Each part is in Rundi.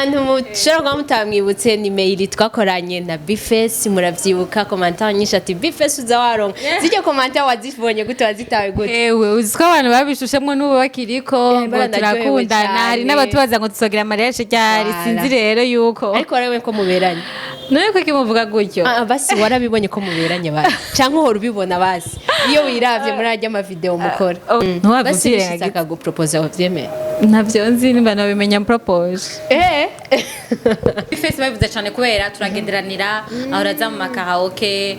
Abantu mushobora kuba mutamwibutse ni Meili twakoranye na Bface. Muravyibuka commentaire nyinshi ati Bface uza waronka zirya commentaire, wazibonye gute, wazitawe gute? Ewe, uzi ko abantu babishushemwo n'ubu bakiriko ngo Baranaryohewe turakundana, hari cane. n'abatubaza ngo tuzogira mariage ryari. Voilà. Sinzi rero yuko Ariko warabonye ko muberanye? None ko kimuvuga gutyo? Ah, basi warabibonye ko muberanye basi, canke uhora ubibona basi iyo wiravye muri arya mavideo mukora? Oh, ntiwava Basi uvyirengagiza. bishitse akaguproposa, wavyemera? Ntavyo nzi, nimba nobimenya propose. Bface babivuze cyane kubera turagenderanira, aho uraza mu makaraoke,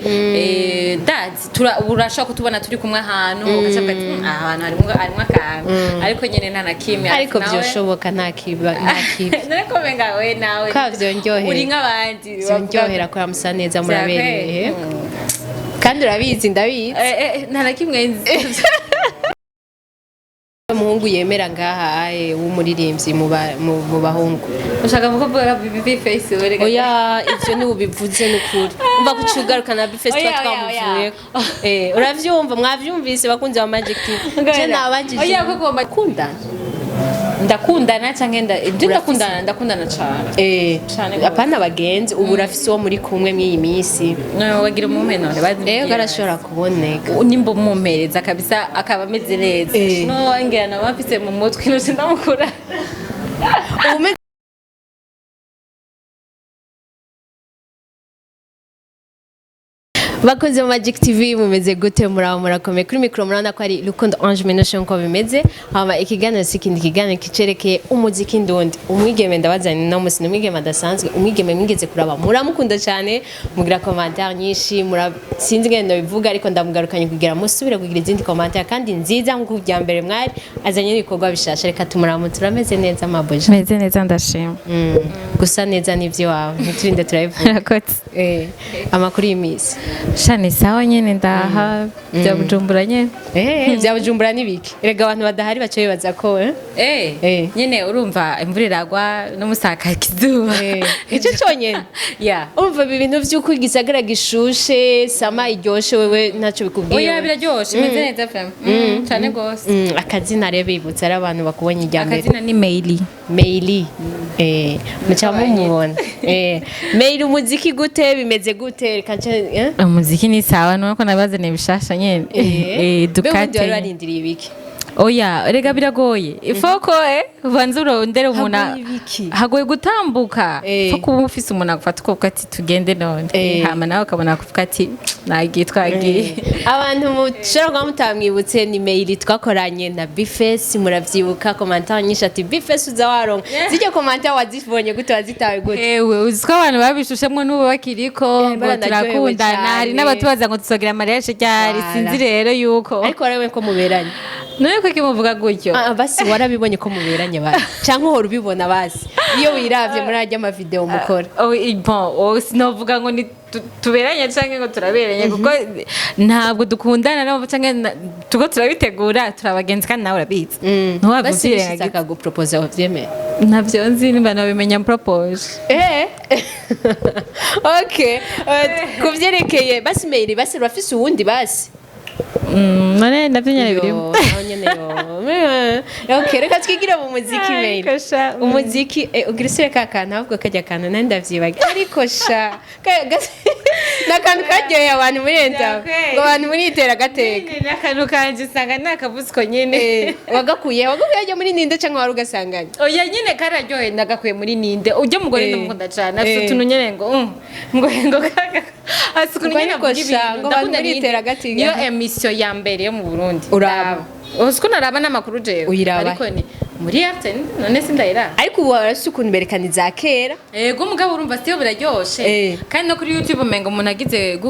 ndazi urashobora kutubona turi kumwe ahantu ugaca uvuga ati: Aha hantu harimwo akantu," ariko nyene nta na kimwe. Ariko Nawe- vyoshoboka, nta kiba, nta kibi. None ko menga we nawe Ka vyonryohera. uri nk'abandi. Vyonryohera ko musa neza, murabereye, kandi urabizi, ndabizi. Nta na kimwe nzi. Umuhungu yemera ngaha aye w'umuririmbyi mu bahungu? Ushaka kuvuga Bface we? Oya, ivyo ni ubivuze n'ukuri, umva kucugaruka na Bface tuba Oya, oya, twamuvuyeko. Uravyumva, mwavyumvise bakunzi ba Magic TV, je nabajije. Oya, kuko Kundana. Ndakundana canke ibyo ndakundana, ndakundana cane. Cane gose. Apana bagenzi, ubu urafise uwo muri kumwe mw'iyi minsi? No, wagira umumpe none. Garashobora kuboneka. Nimba umumpereza kabisa akaba ameze neza, no ngira nawe mfise mu mutwe nose ndamukura. Ubu bakoze mu Magic TV, mumeze gute? Muraba murakomeye? Kuri mikoro murabona ko ari Rukundo Ange Menoshe nkuko bimeze. Hama ikiganiro si ikindi, kiganiro kicerekeye umuziki ndundi. Umwigeme ndabazanye no musi ni umwigeme adasanzwe, umwigeme mwigeze kuraba muramukunda cyane, mugira commentaire nyinshi, mura sinzi ngene ndabivuga, ariko ndamugarukanye kugira musubire kugira izindi commentaire kandi nziza nkuko bya mbere mwari azanye n'ibikorwa bishasha. Reka tumuramutse. Urameze neza, mabuja? Meze neza, ndashima. Gusa neza n'ivyo wawe ntiturinde turabivuga. Murakoze. Amakuru y'imisi? Sha, ni sawa nyene, ndaha bya Bujumbura nyene. Vya Bujumbura n'ibiki? Erega abantu badahari baca bibaza ko Nyene urumva imvura iragwa n'umusaka kizuba. Ico conyene? Ya. Umva, ibi bintu vy'uko igisagara gishushe, sama iryoshe, wewe ntacyo bikubwiye? Oya, biraryoshe, imeze neza vraiment. Cane gose. Akazina rero bibutsa ari abantu bakubonye irya mbere. Akazina ni Meili. Meili, muca mumubona. Meili, umuziki gute, bimeze gute? Reka nce Umuziki ni sawa, nuko nabazaniye bishasha nyene. Mbe ubundi wari Dukate. warindiriye ibiki? Oya, rega biragoye, ifoko ubanza urondere umuntu. Hagoye ibiki? Hagoye gutambuka. Fo kuba ufise umuntu agufata ukuboko ati tugende none, hama nawe ukabona kuvuga ati nagiye, twagiye. Abantu mushobora kuba mutamwibutse ni Meili twakoranye na Bface. Muravyibuka commentaire nyinshi ati Bface uza waronka zirya commentaire, wazibonye gute, wazitawe gute? Ewe, uzi ko abantu babishushemwo n'ubu bakiriko ngo Baranaryohewe turakundana, hari cane. n'abatubaza ngo tuzogira mariage ryari. Voilà. Sinzi rero yuko Ariko warabibonye ko muberanye? None ko kimuvuga gutyo? Ah, basi warabibonye ko muberanye basi, canke uhora ubibona basi iyo wiravye muri arya mavideo mukora? Oh, bon, sinovuga ngo ni tuberanye canke ngo turaberanye, kuko ntabwo dukundana nabo canke tuko turabitegura, turabagenzi kandi nawe urabizi. Ntiwava Basi bishitse uvyirengagiza. akaguproposa, wavyemera? Ntavyo nzi, nimba nobimenya propose. Okay. Kuvyerekeye basi Meili, basi urafise uwundi basi? None navyo nyene birimo. Yo, naho nyene yo. Okay, reka twigire mu muziki, Meili. Ariko sha, Umuziki, ugira usire ka kantu, ahubwo kajya kantu nari ndavyibagiwe, ariko sha ni akantu karyoheye abantu muri enta Vyakweye. ngo abantu muritera agateka. Nyene n'akantu kanje usanga nakavutsiko nyene. Wagakuye ajya muri ninde canke wari ugasanganye? Oya, nyene kararyohe, ndagakuye muri ninde ujya mugore. Ndamukunda cane, afite utuntu nyene ngo ngo kaga afite ukuntu Ngo nyene ariko avuga sha, ibintu. ngo Ndakunda abantu Ninde. muritera agateka. Niyo emission ya mbere yo mu Burundi. Uraba. Uzi ko naraba n'amakuru jewe? Uyiraba? Ariko ni muri RTN, none sindayiraba? Ariko ubu warafise ukuntu berekana iza kera. Ego, mugabo urumva siyo biraryoshe. Kandi no kuri YouTube umenga umuntu agize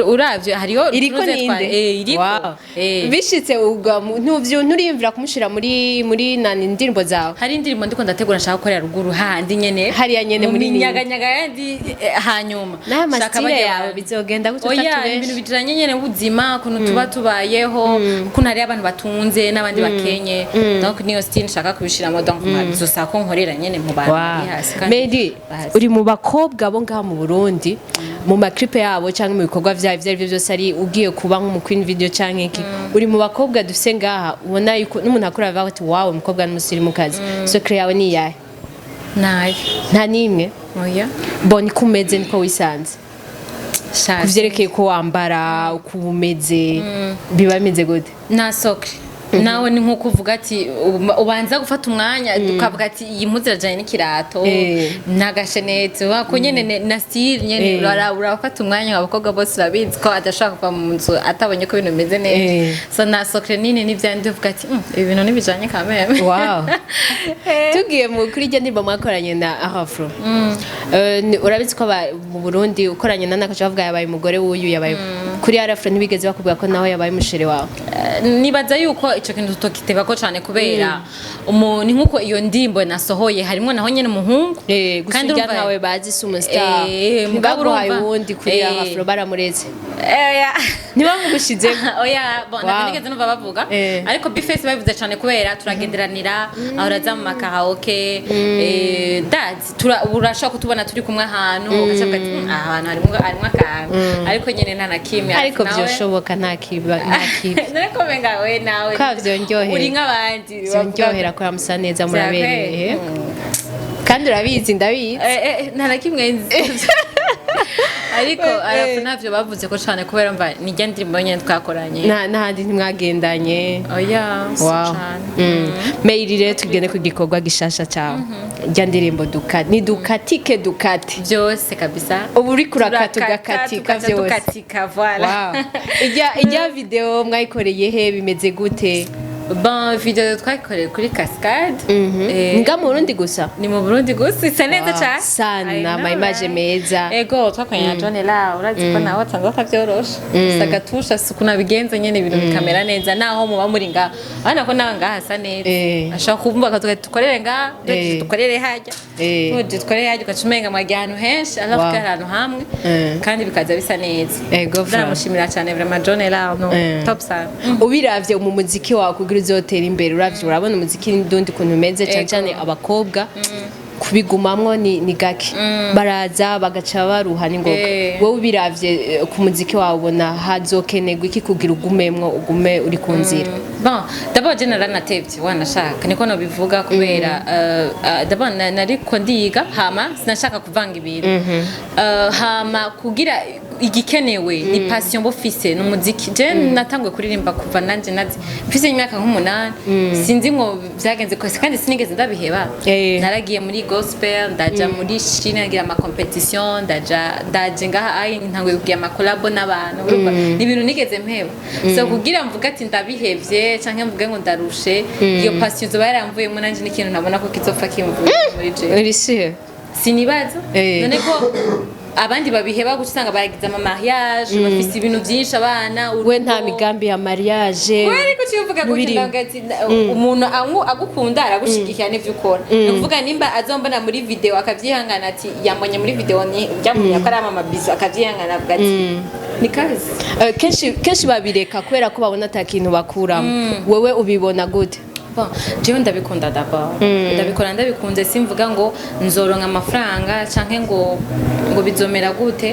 uravye hariho Iriko utunoze ninde? Iriko. Wow. Bishitse ubwo ntuvyo nturiyumvira kumushira muri nani indirimbo zawe? Hari indirimbo ndiko ndategura nshaka gukorera ruguru handi nyene. Hariya nyene mu muri Ninde. minyaganyaga yandi, hanyuma N'aya nshaka masitire bajya yawe bizogenda gute? Oya, utatubeshe? ibintu bijanye nyene ubuzima, ukuntu tuba tubayeho, ukuntu hariyo abantu batunze n'abandi bakenye, donc niyo style nshaka kubishiramo, donc bizosaba ko nkorera nyene mu bantu bari hasi kandi Medi, bazi. uri mu bakobwa bo ngaha mu Burundi, mu maklipe yabo cyangwa mu bikorwa vyabo ivyo arivyo byose, ari ugiye kuba nko mu Queen Video cyangwa iki, uri mu bakobwa dufise ngaha ubona yuko n'umuntu akora avuga ati wawe umukobwa n'umusirimukazi. Secret yawe ni iyahe? Nayo. Nta n'imwe? Oya. Bon, niko umeze, niko wisanze? Shaje. Kuvyerekeye ko wambara, uko umeze, biba bimeze gute? Nta secret. Nawe ni nko kuvuga ati ubanza gufata umwanya ukavuga ati iyi mpuzu irajanye n'ikirato n'agashenete wako nyene na style nyene. Urafata umwanya. Abakobwa bose urabizi ko adashaka kuva mu nzu atabonye ko ibintu bimeze neza. So nta secret nini n'ivyandi uvuga ati "Ibi bintu ntibijanye kameme." Wow. Tugiye mu kuri iryo ndirimbo mwakoranye na Afro. Urabizi ko mu Burundi ukoranye na nakaca bavuga yabaye umugore w'uyu, yabaye kuri Afro, ntibigeze bakubwira ko nawe yabaye umuchéri wawe? Nibaza yuko ico kintu tutokitebako cane kubera umuntu ni nkuko iyo ndimbo nasohoye harimo naho nyene umuhungu. Gusa Kandi urya urumva- ntawe bazi, si umustar. Mugabo ntibaguhaye urumva- uwundi kuri Afro, baramuretse? Oya. Ntibamugushizemo? Oya, bon, ntabwo nigeze numva bavuga. Ariko B-Face babivuze cyane kubera turagenderanira, ahora aza mu makaraoke, ndazi urashobora kutubona turi kumwe ahantu ugaca uvuga ati "Aha hantu harimwo akantu," ariko nyene nta na kimwe. Ariko Nawe- vyoshoboka, nta kiba, nta kibi. None ko menga we nawe Ka vyonryohera. uri nk'abandi. Vyonryohera ko musa neza, murabereye, kandi urabizi, ndabizi. Nta na kimwe nzi, ariko arafu ntavyo bavuze ko cane kubera mva nijya ndirimbo nyene twakoranye. N'ahandi ntimwagendanye? Oya, si cane. Meiri, rero tugende ku gikorwa gishasha cawe, rya ndirimbo duka ni dukatike dukate. Byose kabisa. Ubu uri kurakata Turakata, ugakatika tukaca vyose. Tukatika, voilà. Wow. Ijya video mwayikoreye he, bimeze gute? Bon, video twayikoreye kuri Cascade. Nga mu Burundi gusa? Ni mu Burundi gusa, isa neza cyane. Sana, I know, ama image right? meza. Ego, twakoranye na John La, urazi ko nawe atanze akavyorosha gusa gatusha suku nabigenza nyene ibintu bikamera neza naho muba muri ngaha, urabona ko nawe ngaha hasa neza. Ashobora kumva akavuga ati dukorere ngaha, dukorere hajya, dukorere hajya, ugaca umenga mwagiye ahantu henshi alors ko ari ahantu hamwe kandi bikaza bisa neza. Ego, fra. Ndamushimira cyane vraiment John La, no top sana. Ubiravye mu muziki wawe kugira uzotera imbere, uravye urabona umuziki ndundi ukuntu umeze, cyane cyane abakobwa kubigumamwo ni gake, baraza bagaca baruha n'ingoga. Wowe ubiravye, ku muziki wawe ubona hazokenerwa iki kugira ugumemwo, ugume uri ku nzira? Bon, d'abord je naranatevye wanashaka, niko nobivuga, kubera d'abord nariko ndiga, hama sinashaka kuvanga ibintu. Hama kugira igikenewe ni passion bofise ni umuziki. Je natanguye kuririmba kuva nanje nazi mfise imyaka nk'umunani, sinzi ngo vyagenze kose kandi sinigeze ndabiheba. Naragiye muri gospel, ndaja muri Chine, ngira ama competition, ndaja ndaje ngaha ai ntanguye kugira ama collabo n'abantu. Urumva ni ibintu nigeze mpeba, so kugira mvuga ati ndabihevye canke mvuge ngo ndarushe, iyo passion izoba yaramvuyemo nanje n'ikintu ntabona ko kizopfa kimvuye muri je. Uri sûr? Sinibaza. None ko abandi babiheba guca usanga baragize ama mariage, bafise ibintu byinshi, abana, We nta urugo. migambi ya mariage? Kubera ko ukivuga gutyo, Ntubirimo. ndavuga ati umuntu agukunda aragushigikira n'ivyo ukora. Ni ukuvuga nimba azombona muri video akavyihangana, ati yambonye muri video, ni byamuye ko ari amamabizo, akavyihangana, avuga ati ni kazi. Kenshi kenshi babireka kubera ko babona ata kintu bakuramo. Wewe ubibona gute? Bon, jewe ndabikunda d'abord, ndabikora ndabikunze, simvuga ngo nzoronka amafaranga canke ngo bizomera gute.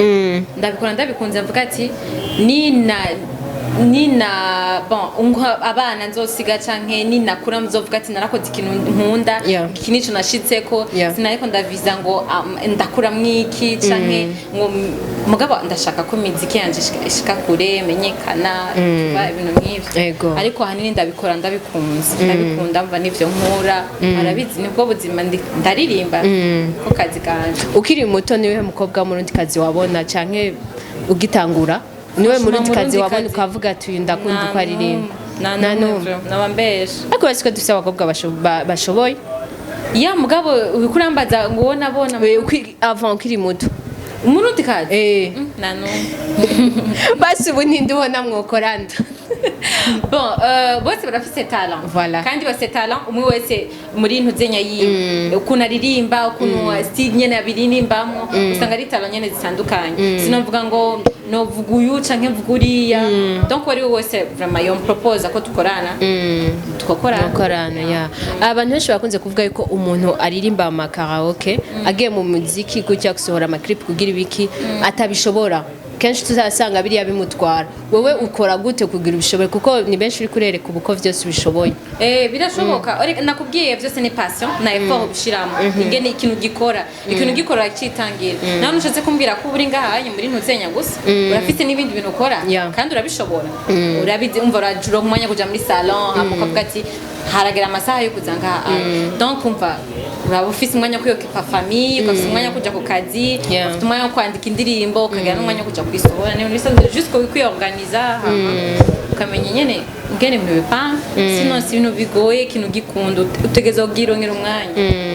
Ndabikora ndabikunze, mvuga ati nina bon abana nzosiga canke ninakura nzovuga ati narakoze ikintu nkunda. Iki nico nashitseko. Sinariko ndaviza ngo ndakuramwo iki canke ngo mugabo ndashaka ko imiziki yanje ishika kure, menyekana, tuba ibintu nk'ivyo. Ariko ahanini ndabikora ndabikunze, ndabikunda, mva n'ivyo nkura, arabizi, nibwo buzima, ndaririmba ko kazi kanje. Ukiri muto, niwe mukobwa w'umurundikazi wabona, canke ugitangura, niwe Franchement, murundikazi wabona Murundikazi. ukavuga ati uyu ndakunda uko aririmba? Nta Nta n'umwe. n'umwe. Naba mbeshe. Ariko basi ko dufise abakobwa bashoboye. Ya, mugabo uriko urambaza ngo uwo nabona Avant, ukiri muto. Umurundikazi? Eh. Nta n'umwe. Basi ubu ntinde ubona mwokorana? Bon, bose barafise talent. Voilà. Kandi bafise talent, umwe wese muri ntuzenya yiwe, ukuntu aririmba, ukuntu style nyene abiririmbamwo, usanga ari talent nyene zitandukanye. Sinovuga ngo novuga uyu canke mvuga uriya. Donc uwo ari we wese vraiment yom propose ko dukorana, tugakorana. Mukorana, ya. Abantu benshi bakunze kuvuga yuko umuntu aririmba ama karaoke agiye mu muziki gutya, gusohora amaclip, kugira ibiki, atabishobora. Kenshi tuzasanga biriya bimutwara. Wowe ukora gute kugira ubishoboye? Kuko ni benshi uri kurereka ubu ko vyose ubishoboye. Birashoboka. Nakubwiye, byose ni passion na effort ubishiramo, ingene ikintu gikora uracitangira. Nawe nushatse kumbwira ko uri ngaha muri ntuzenya gusa, urafite n'ibindi bintu ukora kandi urabishobora, urabizi. Umva, urajura umwanya kuja muri salon, hama ukavuga ati haragera amasaha yo kuza ngaha. Donc umva, uraba ufise umwanya wo kwiyokipa famille, ukafise umwanya wo kuja ku kazi, ufite umwanya wo kwandika indirimbo, ukagira n'umwanya wo kuja kuyisohora. Ni ibintu bisanzwe, juste kwiyorganiza, hama ukamenya nyene ingene ibintu bipanga. Sinon si ibintu bigoye. Ikintu gikunda utegerezwa kubwirongera umwanya.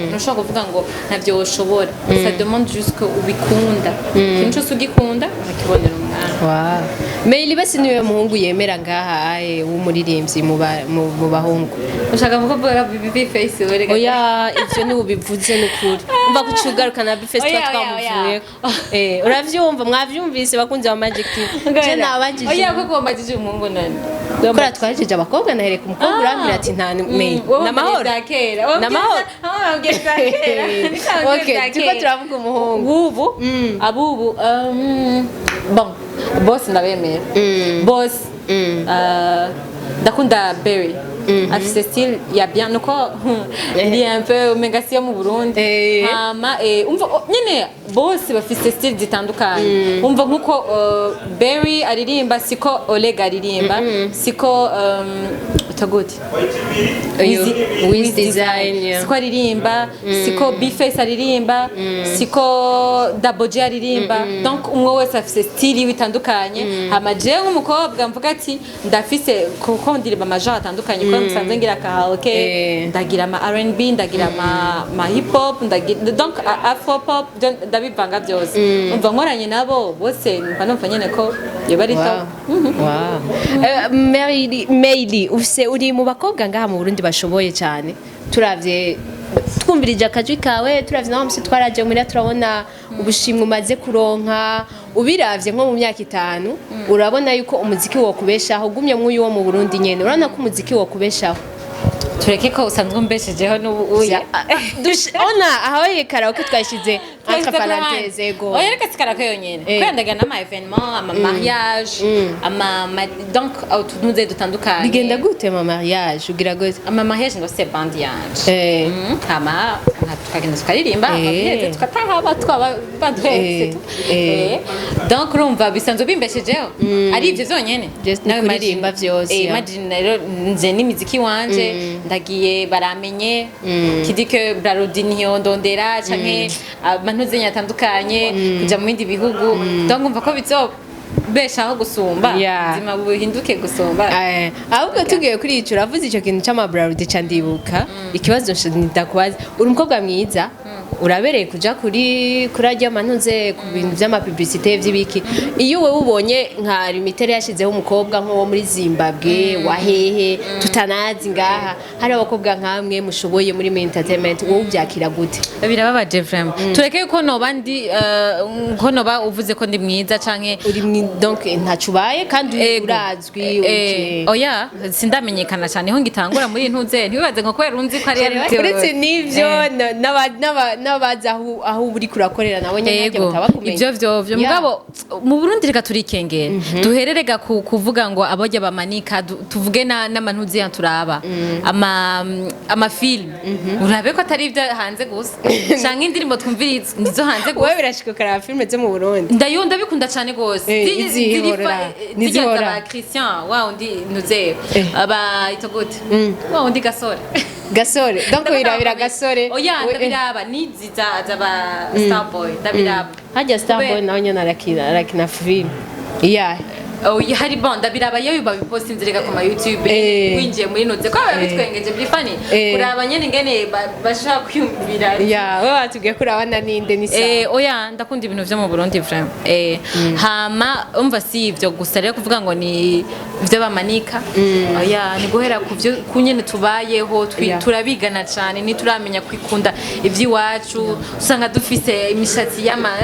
Ntushobora kuvuga ngo ntavyo woshobora. Ça demande juste ko ubikunda. Ikintu cyose ugikunda, urakibonera umwanya. Wow. Meili basi niwe muhungu yemera ngaha aye w'umuririmbyi mu bahungu? Ushaka kuvuga B Face wereka? Oya, ivyo ni ubivuze n'ukuri. Umva kucugaruka na B Face tuba Oya, oya, oya. twamuvuyeko. Uravyumva, mwavyumvise bakunzi ba Magic TV. Je nabajije. Oya, kuko wambajije umuhungu none. Kora twajije abakobwa, nahereka umukobwa, urambwira ati nta Meili. Namahoro. Namahoro. Okay, turiko turavuga umuhungu. Ubu abubu, bon, bose ndabemera bose. Ndakunda Berry, afise style ya bien, nuko iri un peu umenga siyo mu Burundi. Hama umva, nyene bose bafise style zitandukanye. Umva, nkuko Berry aririmba, siko Oleg aririmba, siko utagute. Uyu, Wiz Design, yeah. Siko aririmba, siko B-Face aririmba, siko Double J aririmba. Donc umwe wese afise style yiwe itandukanye. Hama jewe nk'umukobwa mvuga ati ndafise, kuko ndirimba ama genre atandukanye, kuko musanze ngira karaoke, ndagira ama R&B, ndagira ama hip hop, ndagira donc afro pop, ndabivanga byose. Umva, nkoranye nabo bose mba numva nyene ko yoba ari top. Wow. Meili, ufise, uri mu bakobwa ngaha mu Burundi bashoboye cyane. Turavye, twumvirije akajwi kawe, turavye naho musi twaraje muri, turabona ubushimwe umaze kuronka. Ubiravye nko mu myaka 5, urabona yuko umuziki wo kubeshaho gumye mw'uyu wo mu Burundi nyene? Urabona ko umuziki wo kubeshaho? Tureke ko usanzwe umbeshejeho n'ubu uya. Ona aho ye karaoke twashize entre parenthèses, ego. Oya, reka, si karaoke yonyene. Kubera ndagira n'ama événement, ama mariage, donc utuntu dutandukanye. Bigenda gute ma mariage? Ugira gute? Ama mariage ngo band yanje. Hama tukagenda tukaririmba, amabwiriza tukataha, batwaba baduhetse. Donc urumva bisanzwe bimbeshejeho ari ibyo byonyene. Just ni Nawe kuririmba vyose, yeah. Imagine rero nze n'imiziki wanje, ndagiye baramenye kidi ke Brarudi ntiyondondera canke amantuzenya atandukanye kuja mu bindi bihugu. Donc umva ko bizobeshaho gusumba, ubuzima buhinduke gusumba. Ahubwo tugiye kuri ico, uravuze ico kintu c'amabrarudi, ca ndibuka ikibazo ndakubaza. Uri umukobwa mwiza, urabereye kuja kuri arya mantuze ku bintu vy'ama publicité vy'ibiki. Iyo wewe ubonye nka Lumitel yashizeho umukobwa nk'uwo muri Zimbabwe, wahehe tutanazi ngaha, hari abakobwa nkamwe mushoboye muri entertainment, wowe ubyakira gute? Birababaje vraiment. Tureke yuko noba ndi ko noba uvuze ko ndi mwiza canke uri donc ntaco ubaye kandi Ego. urazwi, Oya, sindamenyekana cyane, ho ngitangura muri ntuze. Ntiwibaze ngo kubera unzi ko ari Uretse n'ivyo, n'abazi aho uri kurakorera nabo nyene Ego, batabakumenya. Ivyo vyovyo. Mugabo mu Burundi reka turikengera, duhererega kuvuga ngo abajya bamanika, tuvuge n'amantuzi ya turaba ama film, urabe ko atari ibyo hanze gusa canke indirimbo twumviriza nizo hanze gusa. Wowe birashika ukaraba filime zo mu Burundi? Ndayo ndabikunda cyane gose. Izihora, Zirya nizihora. za Christian wa undi ntuze, aba itogote wa undi Gasore. Gasore, donc wirabira Gasore? Oya, ndabiraba nizi za ba Starboy, ndabiraba. Hajya Starboy nawe nyene arakina filime iyahe? Oh, hari, bon, ndabiraba iyo babipostinze reka ku ma YouTube. Winjiye muri ntuze ko biba bitwengeje, biri funny kuraba nyene ingene bashaka kwiyumvira. Ya, wewe watubwiye ko urabana ninde ni sawa. Oya, ndakunda ibintu vyo mu Burundi vraiment. Hama umva, si ivyo gusa rero kuvuga ngo ni ivyo bamanika. Oya, ni guhera ku vyo kunyene tubayeho, turabigana cane, ntituramenya kwikunda ivy'iwacu. Usanga dufise imishatsi y'ama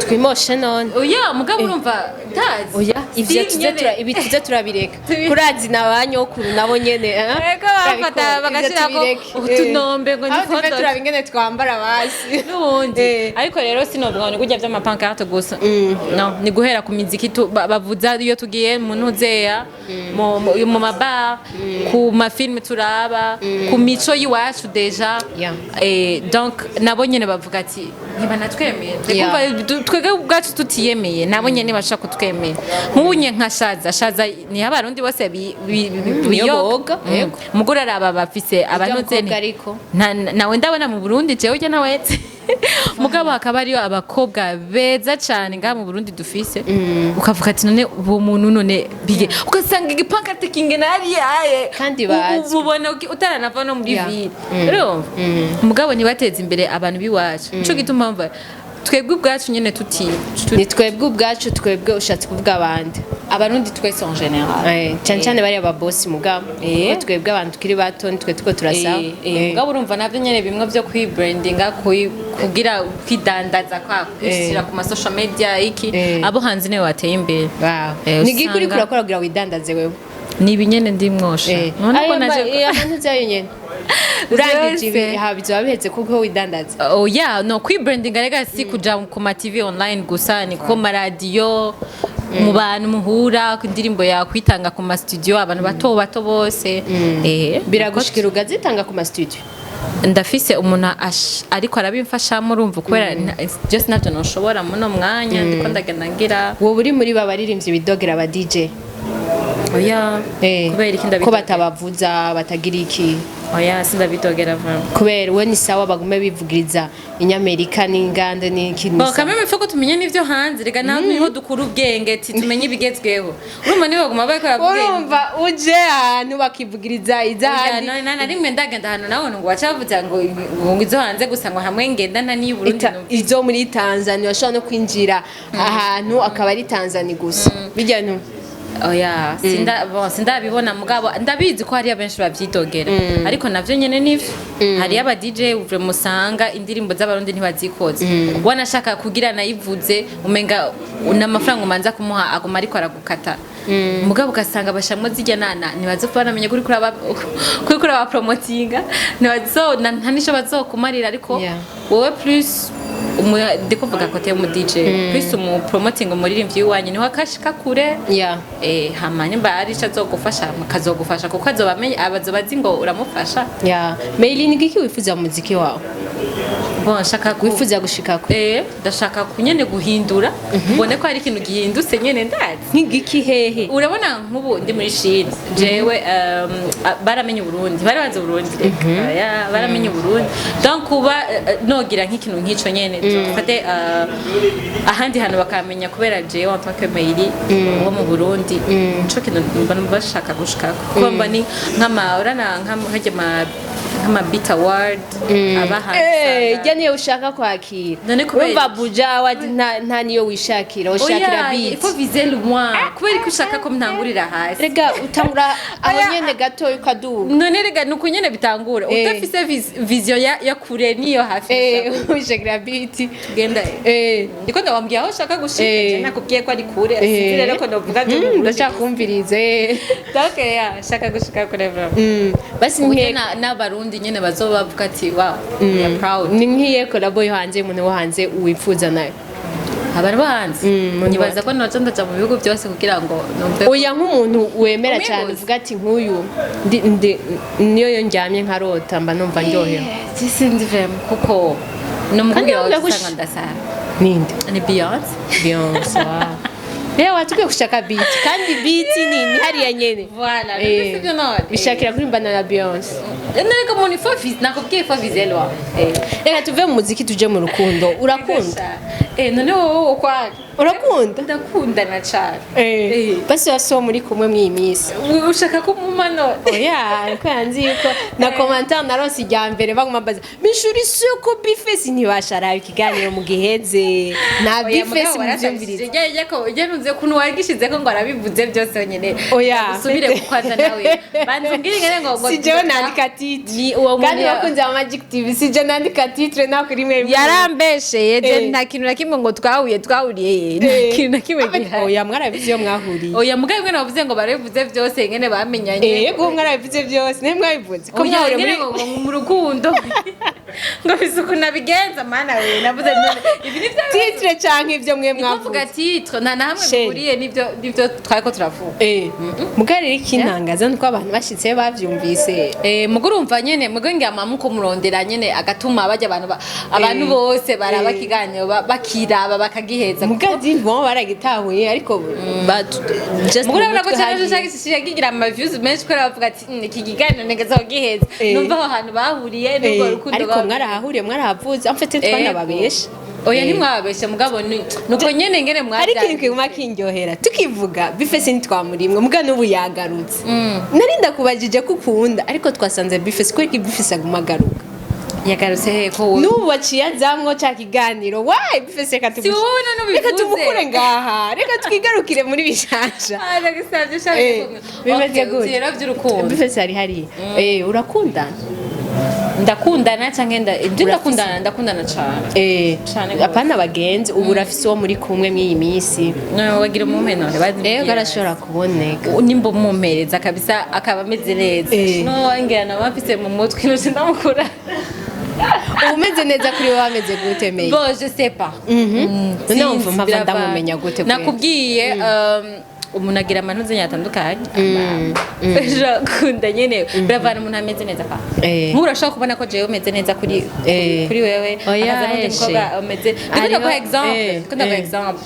Twimoshe none. Oya, mugabo urumva ndazi. Oya, ivyo Ivyo Style tuze nyene. ibi tuze turabireka. Kurazi na ba nyokuru nabo nyene, eh? Ego, bafata Turabikora. bagashirako Ivyo tubireke. utunombe ngo ni Aho tuve photos. turaba ingene twambara basi. N'ubundi ariko rero sinovuga ngo ni kurya vy'amapancarte gusa, no ni guhera ku miziki bavuza iyo tugiye mu ntuzeya, mu mabar, ku mafilms turaba, ku mico y'iwacu déjà. Donc nabo nyene bavuga ati ntibanatwemeye. Kumva twebwe ubwacu tutiyemeye, nabo nyene bashaka kutwemera. Nk'ubu nye nka Shaza, Shaza ni Abarundi bose Niyo biyoga. boga, yego. Mugore araba bafise abantuze mukobwa ariko. Nawe ndabona mu Burundi, jewe ujya nawetse, mugabo hakaba hariyo abakobwa beza cane ngaha mu Burundi dufise, ukavuga ati none uwo muntu none bige, ugasanga igipancarte kingena hariya. Kandi bazwi. Ubona utaranava no muri ville, urumva? Mugabo ntibateze imbere abantu b'iwacu, nico gituma mva twebwe ubwacu nyene tuti Ni twebwe ubwacu, twebwe ushatse kuvuga abandi? Abarundi twese en général. Cyane cyane bariya babosi, mugabo kuko twebwe abantu tukiri bato nitwe tuko turasaba. Mugabo urumva navyo nyene bimwe vyo kwibrandinga, kugira kwidandaza, kwa kwishyira ku ma social media iki, abo hanze niwe bateye imbere. Wow. Ni giki uriko usanga- urakora kugira widandaze wewe? Ni ibinyene ndimwosha. None ko Ayo naje amantu zayo nyene urangije ibi Vyose. ha bizoba biheze kuko widandaza? Oh yeah, no kwibrandinga rega si kuja ku ma TV online gusa, ni ku maradiyo, mu bantu muhura, ku ndirimbo yawe kwitanga ku ma studio, abantu bato bato bose. Biragushikira ugazitanga ku ma studio? Ndafise umuntu ariko arabimfashamo, urumva, kubera just navyo noshobora muno mwanya, ndiko ndagenda ngira. Wowe uri muri ba baririmbyi bidogera aba DJ? Oya. Kubera iki Ko ndabidogera? batabavuza, batagira iki? Oya, sindabidogera vraiment. Kubera we ni sawa bagume bivugiriza inyamerika n'inganda n'iki, ni Bon, sawa. quand même il faut ko tumenye n'ivyo hanze rega, naho niho dukura ubwenge, ti tumenye ibigezweho. Urumva niba baguma bariko baravuga Urumva uje ahantu bakivugiriza izahandi. Oya, na rimwe ndagenda ahantu nawe ngo wacavuze ngo izo hanze gusa, ngo hamwe ngenda nta n'iyi Burundi. Izo muri Tanzania bashobora no kwinjira ahantu akaba ari Tanzania gusa, bijya ntu Oya, sinda, bon, sindabibona, mugabo ndabizi ko hariyo benshi bavyidogera, ariko navyo nyene nivyo. Hariyo aba DJ uvre musanga indirimbo z'Abarundi ntibazikoze, wanashaka kugira nayivuze umenga n'amafaranga umanza kumuha aguma ariko aragukata, mugabo ugasanga bashamwo zirya nana ntibazopfa banamenye kuri kuraba promotinga, ntibazo nta nico bazokumarira, ariko wowe plus ndiko mvuga côté y'umu DJ, plus umu promoting umuririmbyi w'iwanyu niho akashika kure. Hama nimba ari ico azogufasha kazogufasha, kuko azoba amenye, abazoba azi ngo uramufasha. Yeah. Meili, ni giki wifuza mu muziki wawe? Bon, nshaka Wifuza gushikako? Ndashaka kunyene guhindura, mbone ko hari ikintu gihindutse nyene, ndazi. Nk'igiki, hehe? Urabona nk'ubu ndi muri Chine jewe, baramenye Uburundi, bari bazi Uburundi reka ya baramenye Uburundi, donc kuba nogira nk'ikintu nk'ico nyene, dufate ahandi hantu bakamenya kubera jewe en tant que Meili wo mu Burundi, nico kintu mbona bashaka gushikako, kuko mba ni nk'ama urana nk'ama nk'ama BET Award aba hanze usanga- Ijya niyo ushaka kwakira? None kubera Urumva iki? Buja Award nta niyo wishakira, ushakira Oya, beat. il faut viser loin. Kubera ko ushaka ko ntangurira hasi? Rega utangura aho nyene gato ukaduga. None rega nuko nyene bitangura. Udafise vision ya kure niyo hafi. Wishakira beat. Genda. Ndiko ndabambwiye aho ushaka gushika. Je nakubwiye ko ari kure. Sinzi rero ko novuga byo mu Burundi. Ndashaka kumviriza. Donc ya shaka gushika kure vraiment. Basi Uburyo nke n'Abarundi nyene bazoba bavuga ati wow, we are proud. Ni nk'iye collabo yo hanze, umuntu wo hanze wifuza nayo? Abantu bo hanze? Umuntu Nibaza ko noja ndaja mu bihugu byose kugira ngo numve Oya, nk'umuntu wemera cyane. Umwibuze. Uvuga ati nk'uyu ndi niyo yo ndyamye nkarota mba numva ndyohewe. Sinzi vraiment, kuko nomubwira Kandi wawe wumva usanga ndasara. Ninde? Ni Beyonce. Beyonce, wow. Rero watubwiye gushaka beat, kandi beat ni hariya nyene. Voilà, sivyo none? Bishakira kurimbana na Beyonce. Nereka umuntu il faut nakubwiye il faut viser loin. Reka tuve mu muziki tuje mu rukundo. Urakunda? None wowe ukwari? Urakunda? Ndakundana cyane. Basi waso muri kumwe mw'iyi minsi? Ushaka ko muma none? Oya, ariko yanzi yuko na commentaire naronse ijya mbere baguma baza mishuri suko B-Face ntibasharaba ikiganiro mu giheze nta B-Face muvyumvirize. Nunze kuntu wagishize ko ngo arabivuze byose nyene. Oya. Usubire kukwaza nawe, banza umbwire ingene ngo Si jewe nandika titre. Ni uwo muntu Kandi bakunze ba Magic TV, si je nandika titre, nako rimwe rimwe. Yarambesheye je. Nta kintu na kimwe. rimwe ngo twahuye, twahuriye, nta kintu na kimwe gihari. Oya, mwarabivuze iyo mwahuriye. Oya, mugabo mwe navuze ngo barabivuze byose ngene bamenyanye. Yego, mwarabivuze byose, niyo mwabivuze ko Oya, mwahuriye ngene muri ngo mu rukundo ngo bise ukuntu abigenza. Mana we, navuze none ibi ni byo Titre canke ivyo mwe kuvuga. mwavuze. Titre nta na hamwe Chérie. bihuriye n'ibyo twariko turavuga. Mugabo rero ikintangaza nuko abantu bashitse bavyumvise. Mugo urumva nyene, mugo ngira muko murondera nyene agatuma bajya abantu abantu bose baraba ikiganiro, bakiraba bakagiheza. Mugabo bo baragitahuye, ariko just Mugo urabona ko mu mutwe cyane hagiye. cyane kigira ama views menshi kubera bavuga ati: "Iki kiganiro ntegeza kugiheza." Numva aho hantu bahuriye n'urwo rukundo Ariko mwarahahuriye, mwarahavuze, en fait twanababesha. Oya, ntimwababeshe, mugabo ni nuko nyene ngene Hari mwabya. ikintu kiguma kindyohera tukivuga B-Face, ntitwamurimwe, muga n'ubu yagarutse. Nari ndakubajije ko ukunda, ariko twasanze B-Face, kubera ko B-Face aguma agaruka. Yagarutse he ko wowe N'ubu waciye azamwo ca kiganiro wayi B-Face, reka Si wowe none ubivuze. Reka tumukure ngaha, reka twigarukire muri bishasha. Ah, ndagusabye shaka. Bimeze gute? Rero by'urukundo. B-Face hari hariya, urakundana? Ndakundana canke ibyo ndakundana, ndakundana cane. Cane gose. Apana abagenzi, ubu urafise uwo muri kumwe mw'iyi minsi? No, wagira umumpe none bazi. Arashobora kuboneka. Nimba umumpereza kabisa akaba ameze neza, no ngira nawe mfise mu mutwe nuje ndamukura. Uba umeze neza kuri wowe, ameze gute meyi? Bon, je sais pas. None wumva Sinzi, mpava biravana. ndamumenya gute kweli? Nakubwiye, umuntu agira amantuze atandukanye. Urakunda nyene, biravana, umuntu ameze neza pa. Nk'ubu urashobora kubona ko jewe umeze neza kuri kuri wewe, Oya, hakaza n'undi eshe. mukobwa umeze, ndikunda guha exemple, ndikunda guha exemple,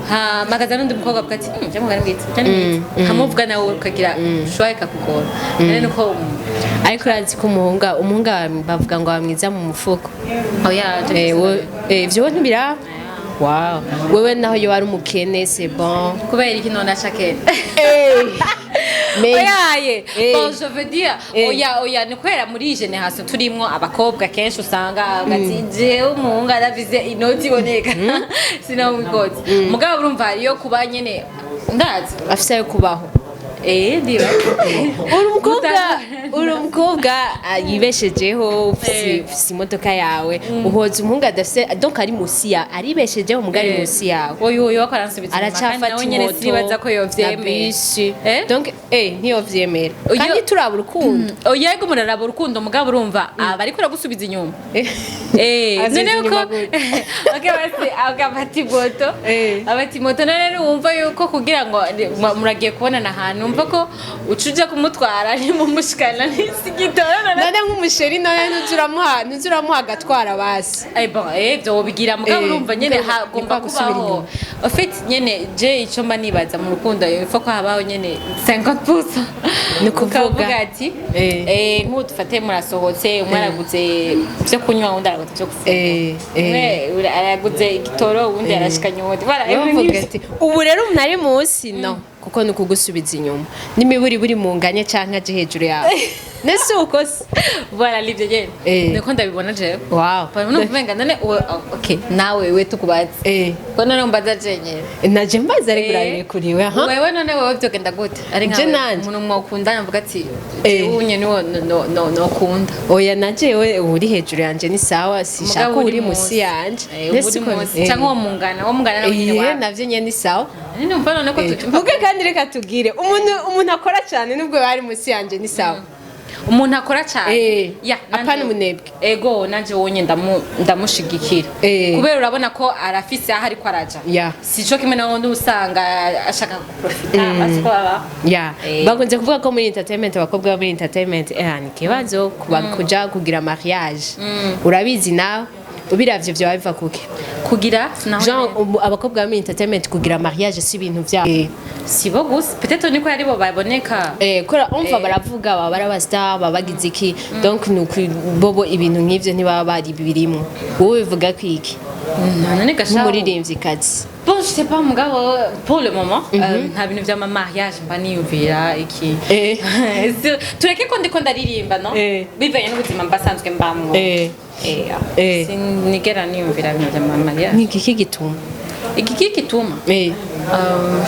hama hakaza n'undi mukobwa avuga ati: "Je mugani bwite, je ni mwiza." Hamuvuga nawe ukagira choix ikakugora none nuko. Ariko urazi ko umuhungu bavuga ngo aba mwiza mu mufuko. Oya. Ivyo we ntibiraba. Wow, wewe naho yo wari umukene, c'est bon. Kubera iki none ashakene? Mais Oyaye. Bon, je veux dire, oya, oya, ni kubera muri iyi génération turimwo abakobwa kenshi usanga ati: "Jewe umuhungu adafise inoti iboneka sinamwikotse." Mugabo urumva hariyo kuba nyene ndazi Afise ayo kubaho. Ndiba. Uri umukobwa yibeshejeho, ufise imodoka yawe, uhoza umuhungu adafise, donc ari musi ya, aribeshejeho umugabo ari musi yawe. Oyo, oyo, ko aransubiza inyuma, kandi Aracafata nawe nyene imoto sinibaza ko na yovyemera. bisi. Donc ntiyovyemera. Kandi turaba urukundo. Oya, yego, muraraba urukundo, mugabo urumva aba ariko aragusubiza inyuma. Asubiza None inyuma ko gute? okay, basi agafata imoto, abati moto, none wumva yuko kugira ngo muragiye kubonana ahantu, wumva ko uca uja kumutwara nimumushikana n'isigitora. None nk'umuchéri, none ntuzuramuha agatwara basi? Bon, byo wobigira, mugabo urumva nyene mugabo hagomba ni kwa gusubira kubaho inyuma. En fait nyene je ico mba nibaza mu rukundo, il faut ko habaho nyene 50%. Ni ukuvuga? Ukavuga ati nk'ubu dufate murasohotse, umwe araguze ibyo kunywa, undi araguze ibyo gufungura, umwe araguze igitoro, uwundi arashikanye uwundi. Voilà, ibintu Bavuga nk'ivyo. ati ubu rero umuntu ari munsi no kuko ni ukugusubiza inyuma n'imiburi buri mu nganye canke aje hejuru yawe, nese uko se? Voilà, nivyo nyene. Niko ndabibona jewe. Numva umenga none oh, okay, nawe we tukubaze ko none mbaza je nyene. Naje mbaza, ariko urabirekuriwe aha. Wewe none wewe vyogenda gute ari Je nkawe nanje? umuntu mwokundana mvuga ati jewe unye niwo no nokunda? Oya, naje we uri hejuru yanje ni sawa, sishaka Mugabo uri musi yanje. Uri Nese uko munsi canke uwo mungana nawe nyene wawe. Navyo nyene ni sawa. None umva none ko tutumva. Muge kandi reka tubwire umuntu akora cyane, nubwo bari musi yanje ni sawa. Umuntu akora cyane. Ya, Apana umunebwe. Ego, nanje wonye ndamushigikira kubera urabona ko arafise aho ariko araja. Sico kimwe na wundi usanga ashaka guprofita asiko baba. Bakunze kuvuga ko muri entertainment, abakobwa bo muri entertainment, ni ikibazo kuba kuja kugira mariage. Urabizi nawe, ubiravye vyoba biva kuki? Kugira naho Jean nyene. Abakobwa bo muri entertainment kugira mariage si ibintu vyabo. Si bo gusa, peut-être niko aribo baboneka. Kora umva, baravuga baba ari abastar, baba bagize iki, donc nuko bobo ibintu nk'ivyo ntibaba bari birimwo. Wowe bivuga ko iki? None gashaho Nk'umuririmvyikazi. Bon, je sais pas, mugabo pour le moment nta bintu vy'ama mariage mba niyumvira iki. Tureke ko ndiko ndaririmba no bivanye n'ubuzima mba sanzwe mbamwo. Sinigera niyumvira ibintu vy'ama mariage. Ni igiki gituma? Igiki gituma?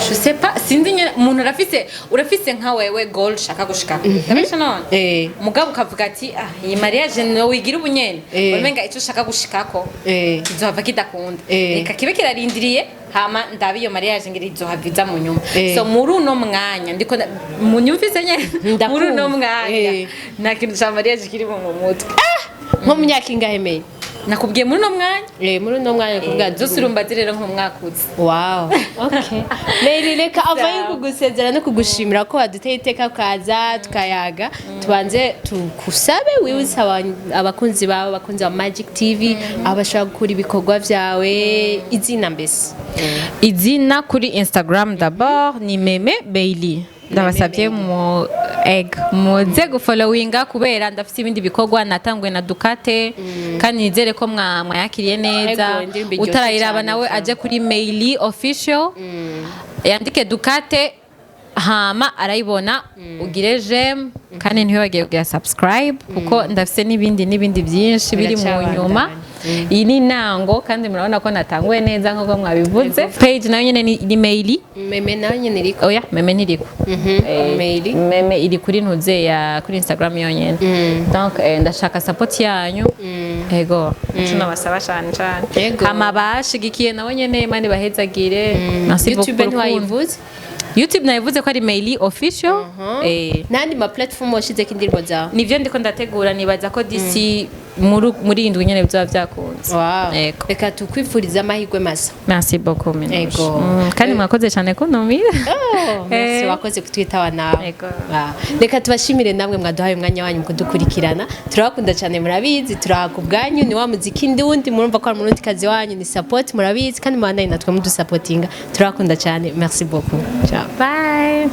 Je sais pas, sinzi nyene. Umuntu arafise, urafise nka wewe goal ushaka gushika, ndabesha none? Eh. Mugabo ukavuga ati: "Ah, iyi mariage no wigira ubunyene." Umenga ico ushaka gushikako kizohava kidakunda. Reka kibe kirarindiriye, hama ndabe iyo mariage ngira izohava iza mu nyuma. So muri uno mwanya ndiko munyumvise nyene, Ndakumva. muri uno mwanya nta kintu ca mariage kiri mu mutwe. Nko mu myaka ingahe, Meili? Nakubwiye, muri uno mwanya. Muri uno mwanya kuvuga. Zose urumva rero nk'umwaka uza. Wow. Okay. Meili, reka avayo kugusezera no kugushimira ko waduteye iteka ukaza tukayaga. Tubanze tukusabe wibutse abakunzi bawe, abakunzi ba Magic TV, aho bashobora gukura ibikorwa vyawe, izina mbese. Izina kuri Instagram d'abord ni Meme Bailey. Ndabasabye mu egg muze gufollowinga, kubera ndafite ibindi bikorwa natanguye na Dukate, kandi nizere ko mwayakiriye neza. Ego, indirimbo iryoshe Utarayiraba cyane, nawe cyane. aje kuri Meili Official, yandike Dukate, hama arayibona. Ugire j'aime, kandi ntiwibagiwe kugira subscribe, kuko ndafite n'ibindi n'ibindi byinshi biri mu Biracyabandanya. nyuma. Iyi ni intango, kandi murabona ko natanguye neza nk'uko mwabivuze. Page nayo nyine ni Meili. Meme nawe nyene iriko? Oya, Meme ntiriko. Meili. Meme iri kuri ntuze ya kuri Instagram yonyene. Donc ndashaka support yanyu. Ego, ico nabasaba cyane cyane. Hama bashigikiye nabo nyene, Imana ibahezagire. Merci beaucoup. YouTube Urukundo. ntiwayivuze? YouTube nayivuze ko ari Meili Official. N'andi ma platform washizeko indirimbo zawe? Nivyo ndiko ndategura, nibaza ko d'ici muri indwi nyene bizoba vyakunze. Ego. Reka tukwifuriza amahirwe masa. Merci beaucoup, Minouche. Ego. Kandi mwakoze cyane kuntumira. Oh, merci, wakoze kutwitaba nawe. Ego. Wow. Reka tubashimire namwe mwaduhaye umwanya wanyu mu kudukurikirana. Turabakunda cyane, murabizi, turaha ku bwanyu. Ni wa muziki ndundi, murumva ko ari umurundi kazi wanyu, ni support, murabizi, kandi mubandanye natwe mudusapotinga. Turabakunda cyane, merci beaucoup, ciao. Bye.